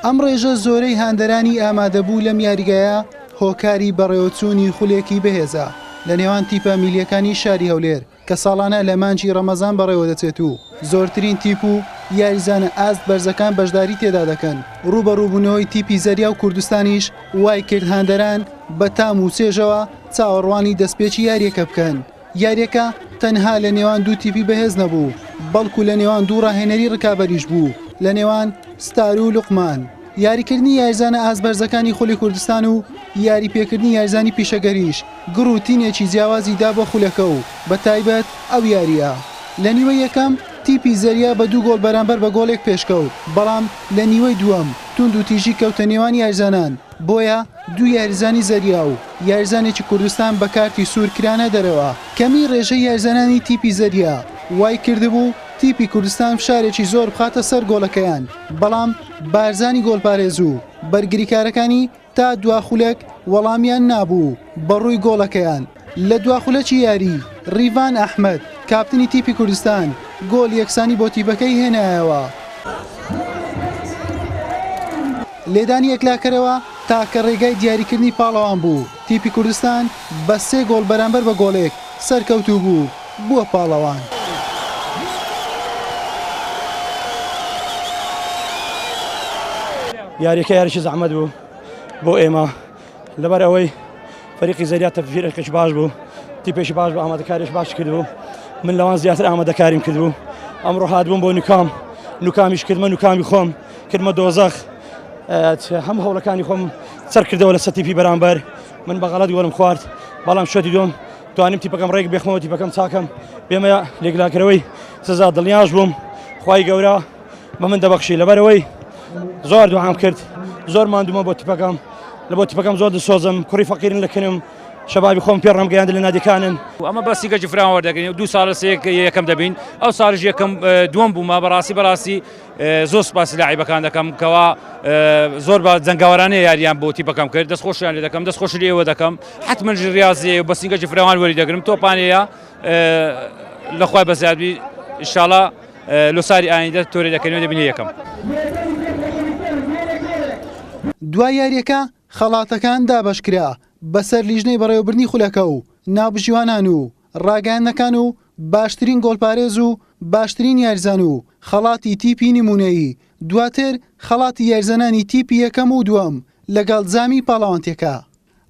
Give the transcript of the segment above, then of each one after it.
ئەم ڕێژە زۆرەی هاندەرانی ئامادەبوو لەم یاریگایە هۆکاری بەڕێوەچوونی خولێکی بەهێزە لە نێوان تیپە میلییەکانی شاری هەولێر کە ساڵانە لە مانگی ڕەمەزان بەڕێوەدەچێت و زۆرترین تیپ و یاریزانە ئاست بەرزەکان بەشداری تێدا دەکەن، ڕووبەڕووبوونەوەی تیپی زەریا و کوردستانیش وایکرد هاندەران بە تام و چێژەوە چاوەڕوانی دەستپێکی یارییەکە بکەن. یارییەکە تەنها لە نێوان دوو تیپی بەهێز نەبوو، بەڵکو لە نێوان دوو ڕاهێنەری ڕکابەریش بوو لە نێوان ستار و لوقمان. یاریکردنی یاریزانە ئاست بەرزەکانی خولی کوردستان و یاری پێکردنی یاریزانی پیشەگەریش گڕ و تینێکی جیاوازی دا بۆ خولەکە و بە تایبەت ئەو یارییە. لە نیوەی یەکەم تیپی زەریا بە دوو گۆڵ بەرامبەر بە گۆڵێک پێشکەوت، بەڵام لە نیوەی دووەم توندوتیژی کەوتە نێوان یاریزانان، بۆیە دوو یاریزانی زەریا و یاریزانێکی کوردستان بە کارتی سوور کرانە دەرەوە. کەمی رێژەی یاریزانانی تیپی زەریا وای کردبوو تیپی کوردستان فشارێکی زۆر بخاتە سەر گۆڵەکەیان، بەڵام بارزانی گۆڵپارێز و بەرگریکارەکانی تا دوا خولەک وەڵامیان نابوو بەڕووی گۆڵەکەیان. لە دوا خولەکی یاری، ڕیڤان ئەحمەد، کاپتنی تیپی کوردستان، گۆڵی یەکسانی بۆ تیپەکەی هێنایەوە. لێدانی یەکلاکەرەوە تاکە ڕێگای دیاریکردنی پاڵەوان بوو، تیپی کوردستان بە سێ گۆڵ بەرامبەر بە گۆڵێک سەرکەوتوو بوو، بووە پاڵەوان. یاریەکە یاریی زەحمەت بوو بۆ ئێمە لەبەر ئەوەی فەریقی زەریا تەفیرێکێکی باش بوو تیپێکی باش بوو ئامادەکاریش باش کردبوو من لەوان زیاتر ئامادەکاریم کردبوو ئەمڕۆ هاتبووم بۆ نوکام نوکامیش کردمە نوکامی خۆم کردمە دۆزەخ هەموو هەوڵەکانی خۆم سەر کردەوە لە سەتیپی بەرامبەر من بە غەڵەت گۆڵم خوارد بەڵام شەتی دوم توانیم تیپەکەم ڕێک بێخمەوە تیپەکەم چاکەم بێمە لێکلاکەرەوەی سزا دڵنیاش بووم خوای گەورە بە من دەبەخشی لەبەرەوەی زۆر دوعام کرد زۆر ماندوومە بۆ تیپەکەم لە بۆ تیپەکەم زۆر دڵسۆزم کوڕی فەقیرن لە کنم شەبابی خۆم پێ ڕامگەیاند لە نادیەکانن. ئەمە بە سیگەکی فراوان وەردەگرین دوو ساڵە سێ یەکەم دەبین ئەو ساڵیش یەکەم دووەم بوومە بەڕاستی بەڕاستی زۆر سپاسی لاعیبەکان دەکەم کەوا زۆر بە جەنگاوەرانەیە یاریان بۆ تیپەکەم کرد دەست خۆشیان لێ دەکەم دەست خۆشی لێوە دەکەم حتمما ریاضی بە سینگەکی فراوان وەری دەگرم تۆپانەیە لەخوای بەزیادبی ئینشاڵا لۆساری ئایندە تۆرێ دەکەین و دەبینە یەکەم. دوای یارییەکە خەڵاتەکان دابەشکرا بەسەر لیژنەی بەڕێوەبردنی خولەکە و ناوبژیوانان و ڕاگەیاندنەکان و باشترین گۆڵپارێز و باشترین یاریزان و خەڵاتی تیپی نمونەیی دواتر خەڵاتی یاریزانانی تیپی یەکەم و دووەم لەگەڵ جامی پاڵەوانتیەکە.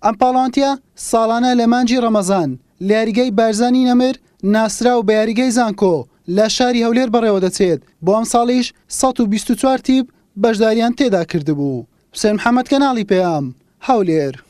ئەم پاڵەوانتیە ساڵانە لە مانگی ڕەمەزان لە یاریگای بارزانی نەمر ناسراو بە یاریگای زانکۆ لە شاری هەولێر بەڕێوەدەچێت، بۆ ئەمساڵیش 124 تیپ بەشداریان تێدا کردبوو. حوسێن محەمەد کەناڵی پەیام، هەولێر.